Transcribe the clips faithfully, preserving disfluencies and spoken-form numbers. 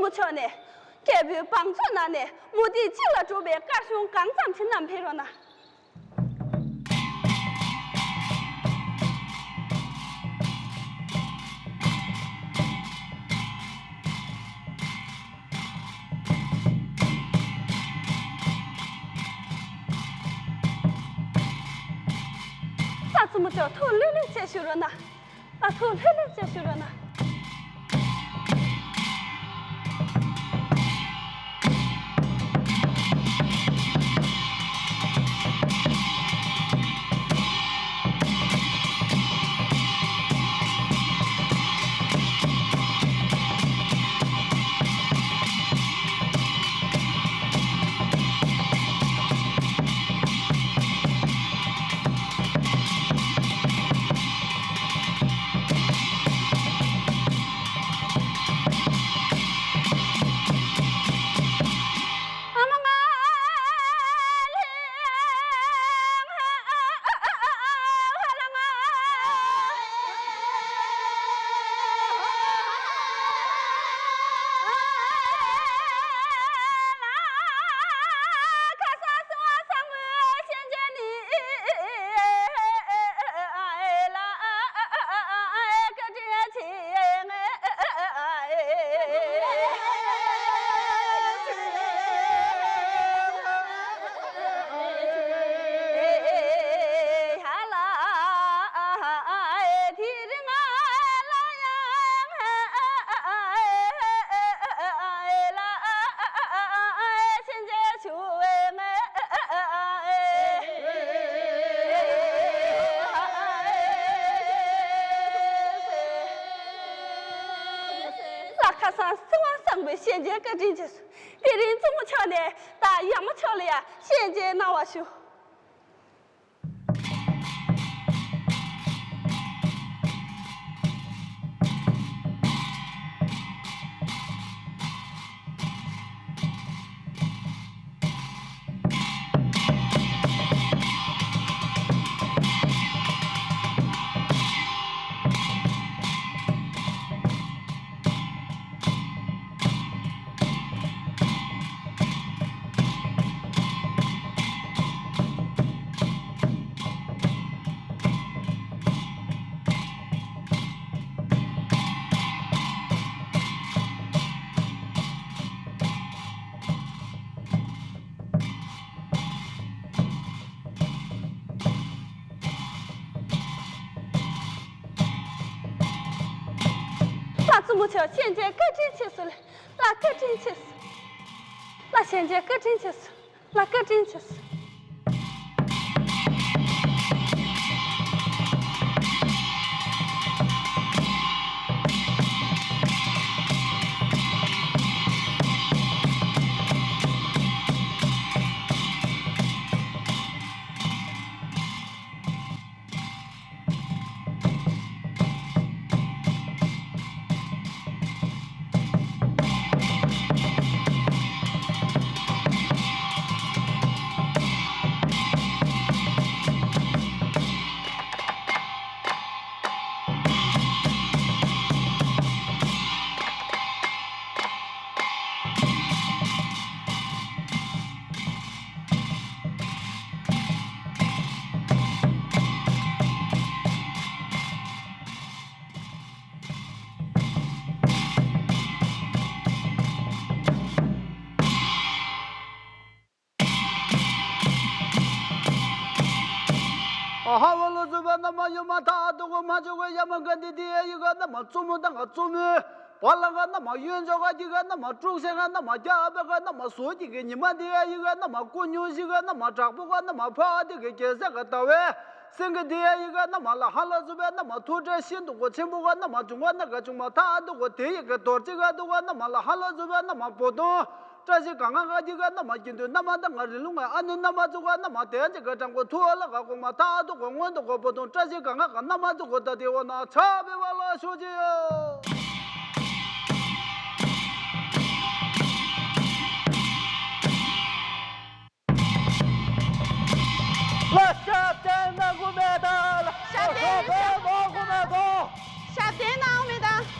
མཆོག་ནས། རྒྱལ་པོའི་བང་མཛོད་ནང་ནས་མུ་ཏིག་གཅིག་ལ་གྲུབ་པའི་དཀར་གཞོང་གང་ཙམ་ཞིག་བསྣམས་ཕེབས་རོགས་གནང་། ལྷ་བཙུན་མོ་མཆོག་ཐུགས་ལྷོད་ལྷོད་བྱས་བཞུགས་རོགས་གནང་། ཨ་ཐུགས་ལྷོད་ལྷོད་བྱས་བཞུགས་རོགས་གནང་། ལྷ་ཁ་སང་སྲིད་དབང་བཟང་པོས་ཞལ་མཇལ་བཀའ་དྲིན་ཆེ་ཞུ། དེ་རིང་བཙུན་མོ་མཆོག་ནས་ད་ཡག་མོ་མཆོག་ལ་ཡང་ཞལ་མཇལ་གནང་བ་ཞུ། ལྷ་བཙུན་མོ་མཆོག་ཞལ་མཇལ་བཀའ་དྲིན་ཆེ་ཞུ་ལགས། ལྷ་བཀའ་དྲིན་ཆེ་ཞུ། ལྷ་ཞལ་མཇལ་བཀའ་དྲིན་ཆེ་ཞུ། ལྷ་བཀའ་དྲིན་ཆེ་ཞུ། ཨ་ཧ་བ་ལོ་ཟུ་བ་ན་མ་ཡོ་མ་ཐ་དུ་གོ་མ་ཅོ་གོ་ཡ་མ་ག་འདི་དི་ཡ་ཡི་ག་ན་མ་ཙུ་མུ་ད་ག་ཙུ་མུ། བ་ལ་ག་ན་མ་གཡོན་ཕྱོགས་ག་གི་ག་ན་མ་དཀྲུག་ཤ་ག་ན་མ་རྒྱ་ཨ་བ་ག་ན་མ་ཟོ་གི་གི་ཉི་མ་དི་ཡ་ཡི་ག་ན་མ་སྐུ་ཉུང་ཤི་ག་ན་མ་དྲག་པོ་ག་ན་མ་ཕ་དི་གི་གེ་ས་ག་ད་བས། སེང་གེ་དི་ཡ་ཡི་ག་ན་མ་ལ་ཧ་ལ་ཟུ་བ་ན་མ་ཐུ་ཏྲ་ཤིན་ཏུ་གོ་ཆེན་པོ་ག་ན་མ་བྱུང་བ་ན་ག་བྱུང་མ་ཐ་དུ་གོ་དེ་ཡི་ག་དོར་ཅི་ག་དུ་ག་ན་མ་ལ་ཧ་ལ་ཟུ་བ་ན་མ་བོ་དོང་། བཀྲ་ཤིས་གང་ག་ག་གི་ག་ན་མ་ཀྱི་འདུན་ན་མ་ད་ང་རི་ལུང་ང་ཨ་ནུ་ན་མ་ཙུ་ག་ན་མ་དེ་ཅི་ག་དྲང་གོ་ཐུ་ཨ་ལ་ག་གོ་མ་ཐ་དུ་གོ་སྔོན་དུ་གོ་བོ་དོང་བཀྲ་ཤིས་གང་ག་ག་ན་མ་ཙུ་གོ་ད་དེ་འོ་ན་ཆ་བེ་བ་ལ་ཤོ་ཅི་ཡོ། ལ་ཞབས་བརྟན་གནང་དགོས་མེད་ད། ལ་ཞབས་བརྟན་ཞབས་བརྟན་གནང་དགོས་མེད་ད། ཞབས་བརྟན་གནང་དགོས་མེད་ད།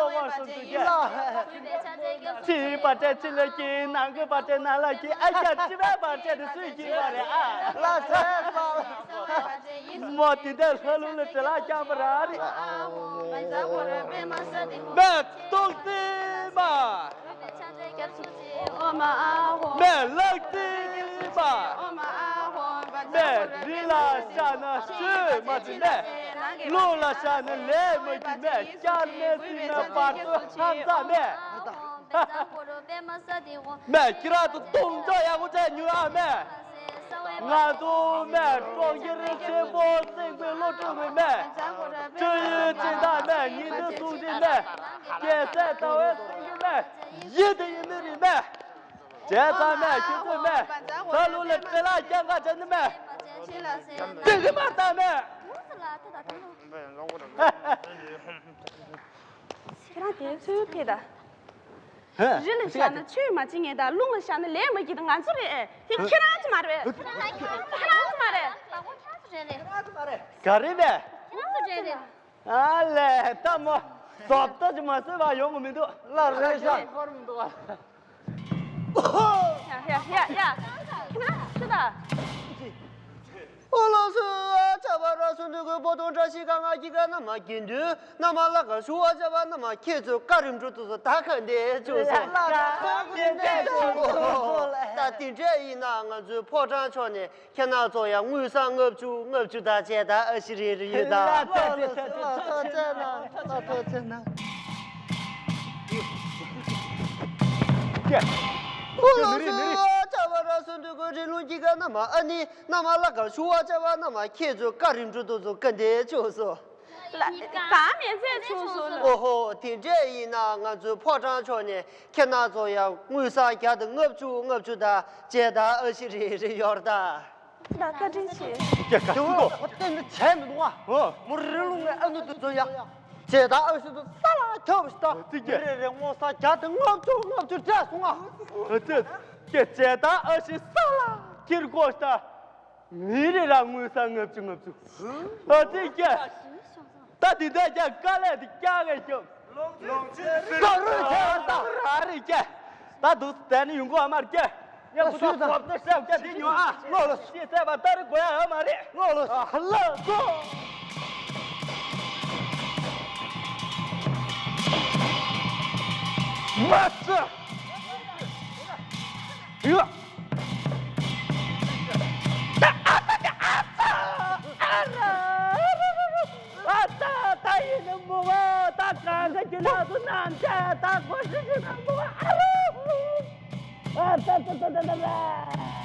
ཡོད་བ་སོང་དུས་ཀྱི། ཕྱིའི་བར་ཆད་ཕྱི་ལ་སྐྱེ། ནང་གི་བར་ཆད་ནང་ལ་སྐྱེ། ཨ་ཡ། སྤྱི་བའི་བར་ཆད་དེ་སུས་སྐྱེ་བ་རེད་ཨ། ལ་ཟེར་ལ། མོ་དེ་འདྲ་ལྷ་ལུང་ལ་བྲེལ་ལ་བརྐྱངས་པ་ར་རེད། མེ་ཏོག་ཙེ་མ། མེ་ལག་ཙེ་མ། མེ་རི་ལ་བཞག་ན་ཆོས་མ་ཟིན་མེ། རླུང་ལ་བཞག་ན་ལས་མ་གྱིས་མེ། སྐྱར་མེ་སྲིད་ན་བར་དོ་ཧང་སངས་མེ། མེ་ཁྱེད་རང་ཚོ་གཏོང་ཆོག་ཡག་པོ་བྱས་ཉོས་ཨ་མེ། ང་ཚོ་མེ་གྲོང་ཁྱེར་ཆེན་པོ་སེང་པའི་བློ་གྲོས་ཀྱི་མེ། སྤྱོད་ཡུལ་ཅན་དག་མེ། ཉིན་དེ་སྲུང་བཞིན་མེ། རྒྱལ་སྲས་ཟླ་བའི་སྲུང་གི་མེ། ཡིད་དེ་ཡིན་མིན་རེད་མེ། བྱས་ཙང་མེ་ཁྱེད་ཚོས་མེ། ད་ལུག་ལ་བྲེལ་ལ་རྒྱག་ག་བྱས་ནི་མེ། དེ་གི་མ་ལྟ་མེ། ཁྱེད་རང་དེ་ཚོའི་ཕེ་ད། རི་ལ་བཞག་ན་ཆོས་མ་བྱེད་ངེས་ད། རླུང་ལ་བཞག་ན་ལས་མ་བགྱིད་ད། ང་ཚོ་རེད། དེ་ཁྱེད་རང་ཚོ་མ་རེད། ཁྱེད་རང་ཚོ་མ་རེད། ག་རེ་རེད། ཁྱེད་རང་ཚོ་རེད། ཨ་ལས་ད་མོ། བཟོ་ལྟ་ཅིག་མ་བཟོས་པ་ཡོང་གི་མི་འདུག་ལ་རེད་ཤག་ཡ་ཡ་ཡ་ཡ། ཁྱེད་རང་ཚོ་ད། ཨོ་ལོ་སུ། ཨ་ཅག་པ་ར་སུ་འདུག་གི་པོ་ཏོ་འདྲ་ཞིག་ག་ང་གི་ག་ན་མ་གི་འདུག་ན་མ་ལ་ག་ཞུ། ཨ་ཅག་པ་ན་མ་ཁྱེད་ཚོ་བཀའ་རིམ་གྲོ་དུ་ཚོ་ད་ག་འདས་ཆུ་སོ། ད་དེ་འདྲ་ཡིན་ན་ང་ཚོའི་ཕོ་བྲང་ཕྱོགས་ནས་ཁྱེད་རང་ཚོ་ཡང་དངུལ་སྲང་ལྔ་བཅུ་ལྔ་བཅུ་དང་བྱས་ད་ཨ་ཤི་རེ་རེ་ཡོད་ད། ལ་ཐོ་ཚེ་ན་ལ་ཐོ་ཚེ་ན། ཨོ་ལོ་སུ། ཨ་ཅག་པ་ར་སུ་འདུག་གི་རི་ལུང་གི་ག་ན་མ། ཨ་ནི་ན་མ་ལ་ག་ཞུ། ཨ་ཅག་པ་ན་མ་ཁྱེད་ཚོ་བཀའ་རིམ་གྲོ་དུ་ཚོ་ག་འདས་ཆུ་སོ། ལ་གང་མེད་ཚད་ཆུང་སོང་ལ། ཨོ་ཧོ། དེ་འདྲ་ཡིན་ན་ང་ཚོའི་ཕོ་བྲང་ཕྱོགས་ནས་ཁྱེད་རྣམ་ཚོ་ཡང་དངུལ་སྲང་བརྒྱ་དང་ལྔ་བཅུ་ལྔ་བཅུ་དང་བྱས་ད་ཨ་ཤི་རེ་རེ་ཡོད་ད། ད་བཀའ་དྲིན་ཆེ། ཀྱེ་ག་སུ་དོ། ཨོ་དེ་འདྲ་བྱས་མི་འདུག་ཨ། ཨོ། མོ་རི་ལུང་ནས་ཨ་ནུ་དེ་ཚོ་ཡ། བྱས་ད་ཨ་ཤི་དུ་ས་ལ་ཁྱབ་ཤི་ད། ཨ་ཙི་ཀྱེ། རེ་རེ་དངུལ་སྲང་བརྒྱ་དང་ལྔ་བཅུ་ལྔ་བཅུ་སྤྲད་སོང་ཨ། ཨ་ཙི། ཀྱེ་བྱས་ད་ཨ་ཤི་ས་ལ་ཁྱེར་དགོས་ཤི་ད། མི་རེ་ར་དངུལ་སྲང་ལྔ་བཅུ་ལྔ་བཅུ། ཨ་ཙི་ཀྱེ། ད་དེ་འདྲ་ཀྱང་དཀའ་ལས་དེ་རྒྱག་གི་ཤོག་ལོང་ཆེན་ཟེར་ད་རེ་ཀྱེ། ད་དུ་དེ་ནི་ཡོང་གི་ཨ་མར་ཀྱེ། ངས་ཁོ་ཚོ་སོབ་ཏུ་ཤབ་ཀྱེ་དེ་ཉོ་ཨ། ལོ་ལོ། ཤེས་ཚད་པ་ལྟར་དགོས་ཡ་ཨ་མ་རེད། ལོ་ལོ། ཨ་ལ་ལོ། མ་ཚ། ཡ། ད་ཨ་ཙི་ཨ་ཙི། ཨ་ར། ཨ་ཙི། ད་ཡིན་ནི་མོ་བ། ད་གང་ག་གི་ལ་དུ་ནང་ཆ་ད་ཁོ་ཤི་ཤི་ན་མོ་བ། ཨ་ར། ཨ་ཙི་ཙི་ཙི་ཙི་ཙི།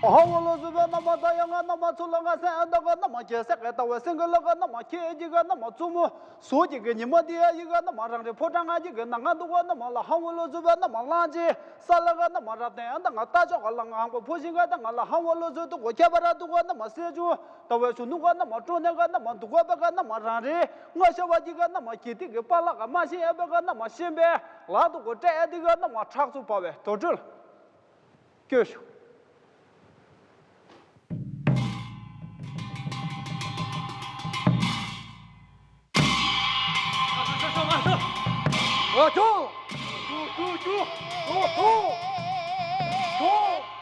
ཧ་འོ་ལོ་ཟུ་བ་ན་མ་ད་ཡ་ང་ན་མ་ཚུ་ལ་ང་སེ་ཨ་ད་ག་ན་མ་ཁྱེད་སེ་ག་ད་བ་སེང་ག་ལ་ག་ན་མ་ཁྱེད་ཀྱི་ག་ན་མ་ཚུ་མོ་སོ་ཀྱི་ག་ཉི་མ་དེ་ཡ་ཡི་ག་ན་མ་རང་རེ་ཕོ་བྲང་ང་ཀྱི་ག་ན་ང་དུ་ག་ན་མ་ལ་ཧ་འོ་ལོ་ཟུ་བ་ན་མ་ལང་ཅི་ས་ལ་ག་ན་མ་རབ་དེ་ཨ་ད་ང་ད་ཅོག་ག་ལ་ང་ཧང་པོ་ཕོ་ཞིང་ག་ད་ང་ལ་ཧ་འོ་ལོ་ཟུ་དུ་གོ་ཁྱད་པ་ར་དུ་ག་ན་མ་སེ་ཅུ་ད་བ་ཆུ་ནུ་ག་ན་མ་ཀྲོ་ནེ་ག་ན་མ་དུ་ག་བ་ག་ན་མ་རང་རེ་ང་ཤ་བ་ཀྱི་ག་ན་མ་ཁྱེད་དེ་གི་པ་ལ་ག་མ་ཤེས་ཨ་བ་ག་ན་མ་ཤེས་པས་ལ་དུ་གོ་སྤྲད་ཨ་དེ་ག་ན་མ་ཁྲག་ཚུ་པ་བས་དོ་སྤྲུལ། སྐྱོད་ཤོག་ཨ་ཅོ། ཅོ་ཅོ་ཅོ། ཅོ་ཅོ། ཅོ།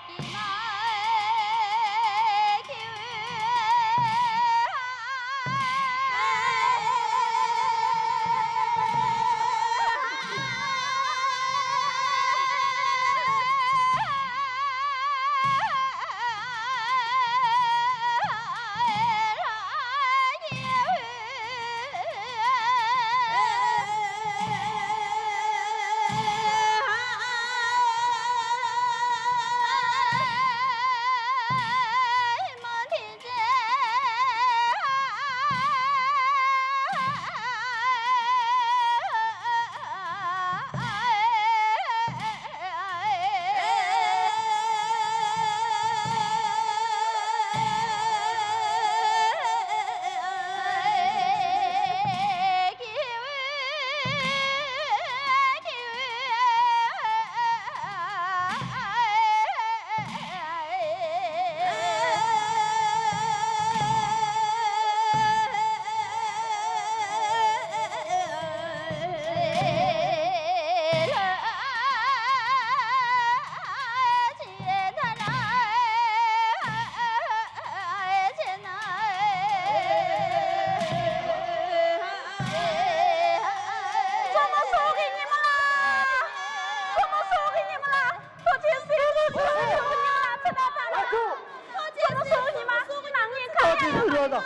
ད་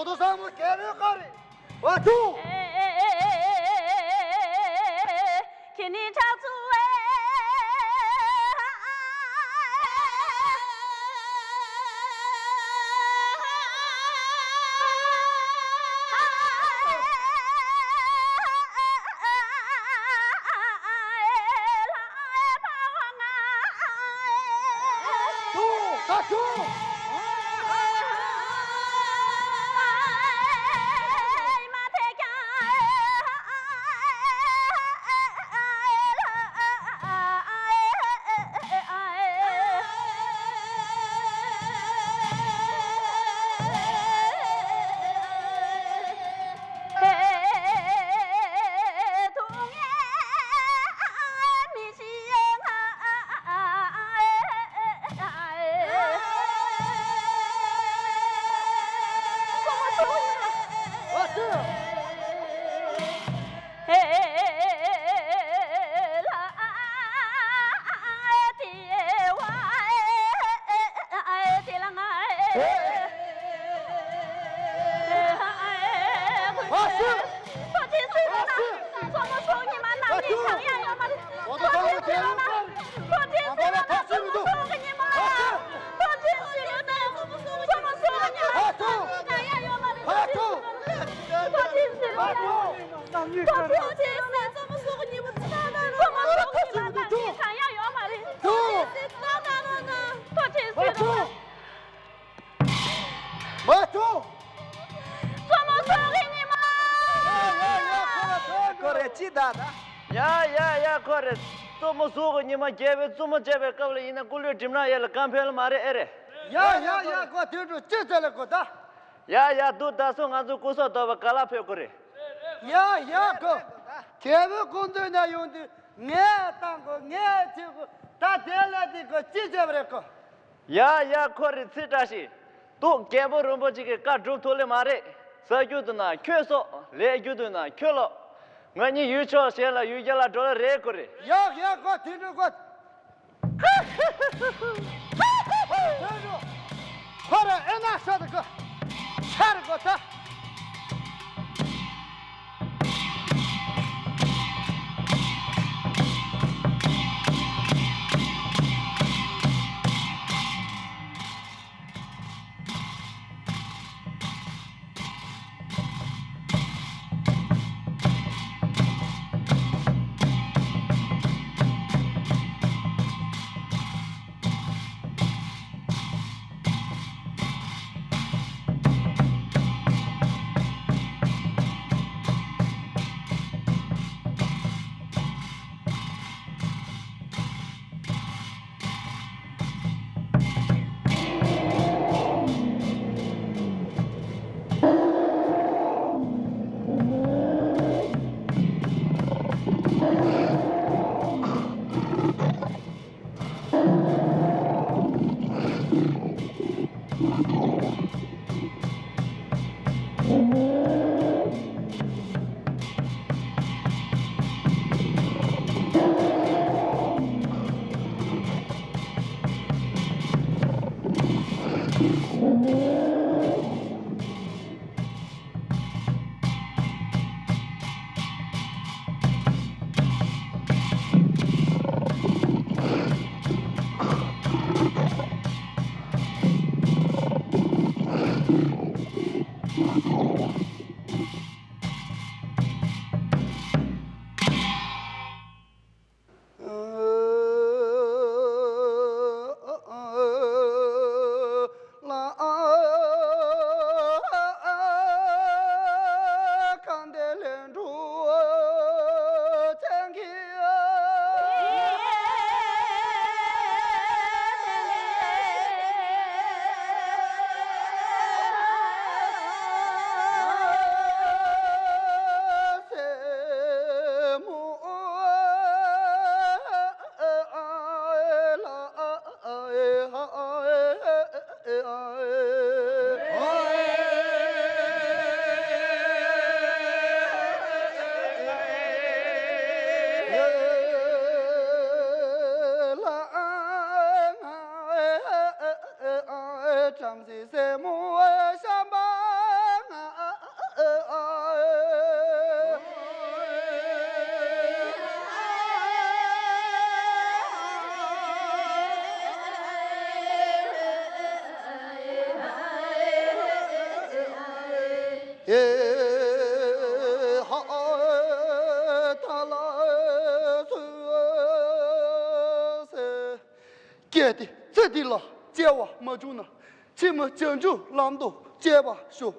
ལྟ་སང་མོ་གལ་རེ་ག་རེ། ཨ་ཅོ། ཁྱེད་ནི་ཁྲག་ཚུ་བས། མ་བྱུང་། གཙོ་མོ་སོག་གི་ཉི་མ། ཡ་ཡ་ཡ་ཁོ་རེ་ཅི་ད་ད། ཡ་ཡ་ཡ་ཁོ་རེ། གཙོ་མོ་སོག་གི་ཉི་མ་རྒྱལ་བའི་བཙུན་མོ་བྱས་པའི་སྐབས་ལ་ཡིན་ན་སྐུ་ལུས་གྲིབ་ནག་ཡལ་ལ་གང་ཕན་ལ་མ་རེད་ཨེ་རེད། ཡ་ཡ་ཡ་ཁོ་དུས་འགྲོ་ཅི་ཟེར་ལ་གོ་ད། ཡ་ཡ་འདུག་ད་སོ་ང་ཚོ་སྐུ་སྲོག་དོར་བ་ག་ལ་ཕེབས་དགོས་རེད། ཡ་ཡ་ཁོ། རྒྱལ་བའི་སྐུ་མདུན་ན་ཡོང་དུས་ངས་བཏང་དགོས་ངས་བྱེད་དགོས་ད་དེ་ལ་དེ་ཁོ་ཅི་བྱས་པ་རེད་ཁོ། ཡ་ཡ་ཁོ་རེ་ཚིག་བཀྲ་ཤིས། འདུག་རྒྱལ་པོ་རིན་པོ་ཆེ་གི་བཀའ་སྒྲུབ་ཐུབ་ལེ་མ་རེད། ཟ་རྒྱུ་འདུག་ན་ཁྱོད་སོག་ལས་རྒྱུ་འདུག་ན་ཁྱོད་ལོག་ང་གཉིས་ཡུལ་ཕྱོགས་གཞན་ལ་ཡུལ་རྒྱལ་ལ་འགྲོ་ལེ་རེད་ཁོ་རེ། ཡག་ཡག་ཁོ་དེ་འགྲོ་ཁོ། ཁོ་རེ་ཨེ་ན་ཤ་དེ་ཁོ། ཤ་རེ་ཁོ་ད། བྲམ་ཟེ་སྲས་མོ་བཤམས་པ། ཧེ་ཧ་ད་ལ་སུ་ཟེར། གལ་ཏེ་ཚེ་འདི་ལ་སྐྱེ་བ་མ་བྱུང་ན། ཕྱི་མ་བྱང་ཆུབ་ལམ་དུ་སྐྱེ་བར་ཤོག།